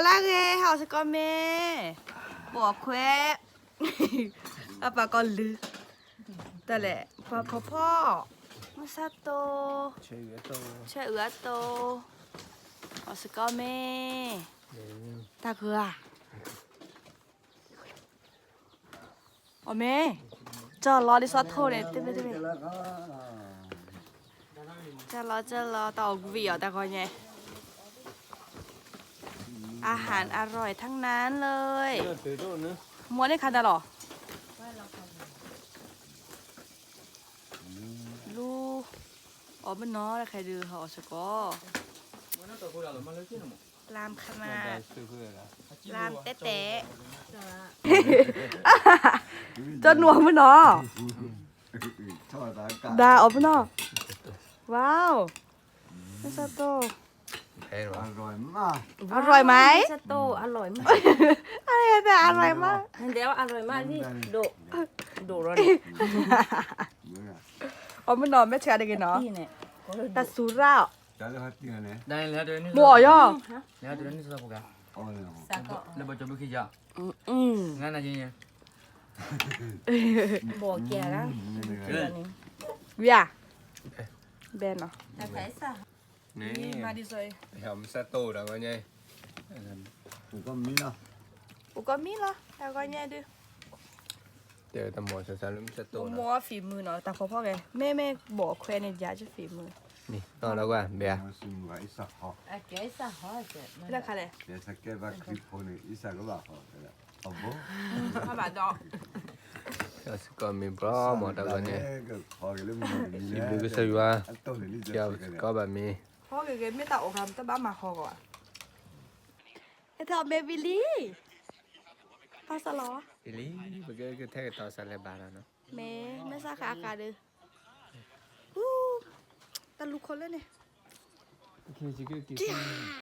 လၢဂ့ၤ ဟဲအီၣ်စ့ၢ်ကီးမ့ၢ်, ပိာ်ခွဲ, အပၢ်ကီၢ်လုၢ်, တၢ်လဲၣ် ပှၤဖီဖီ, မုၢ်ဆါတိၢ်, ဆၢအုးအတိၢ်, အီၣ်စ့ၢ်ကီးမ့ၢ်, တၢ်ဂၤ အီၣ်မ့ၢ်, ကၠီလီၤဒ်စီၤထိၣ်န့ၣ် တမ့ၢ်တမ့ၢ်, ကၠီလီၤကၠီလီၤ တၢ်အီၣ်ကွံာ်အီၤတၢ်ဂီၤညါ, อาหารอร่อยทั้งนั้นเลย, မ့ၢ်န့ၣ်ခါတၢ်လီၤ, လူ, အီၣ်မ့ၢ်နီၤ တၢ်ခဲဒုး ဟဲအီၣ်စ့ၢ်ကီး ลามขนาด ลามแต๊ะแต๊ะ ကၠီနူအီၣ်မ့ၢ်နီၤ, ဒၣ်အီၣ်မ့ၢ်နီၤ, ว้าว မုၢ်ဆါတိၢ် อร่อยมาก อร่อยไหม မုၢ်ဆါတိၢ် อร่อยมาก အရတၢ် อร่อยมาก ဒိၣ်ဒိၣ်ရီၤန့ၣ် အီၣ်မ့ၢ်နီၤ မဲဆှးတဂ့ၤနီၤ, တၢ်စူၤရၣ်, မိၢ်အီၣ်ယီၤ, လၢဘီကဘုခံယၤ, ငါနာ်က့, ဘီကဲ, ဝံၤ, ဘဲနီၤ, မၤဒ်သိး, မုၢ်ဆါတိၢ်တၢ်ဂီၤညါ, အိၣ်ကီးမံလီၤ, တၢ်ဂီၤညါဒုး, တဲတၢ်မိၢ်ဆါဆါလၢမုၢ်ဆါတိၢ်, မိၢ်အီၤ ฝีมือ နီၤ တၢ်ဖီဖီဂဲၤ, မ့မ့ၢ်ဘီၣ်ခွဲန့ၣ် ယၤက ฝีมือ, နီၤလီၤကွၢ် ဘဲဧါ, လၢခါလဲၣ်, ဘၣ်ဒီး, စ့ၢ်ကီးမ့ၢ်ဘျီမးတၢ်ဂီၤန့ၣ်, စံးဘျုးကစၢ်ယွၤ, စ့ၢ်ကီးဘၣ်မ့ၢ်, ဟီဂ့ၤဂ့ၤ မ့ၢ်တၢ်အီၣ်ဂၤ တဘၣ်မၤဟီဂီၤဧါ, အဲၣ်ထဲအီၣ်မ့ၢ်ဝံၤလံ, တၢ်စၢ်လီၤ, ဝံၤလံ, ပကကထဲကတီၤစၢ်လဲၤဘၣ်လီၤနီၤ, မ့ၢ် မ့ၢ်စၢ်ဃာ်အကါဒုး, တၢ်လူၤခိၣ်လၢန့ၣ်, က့ၤ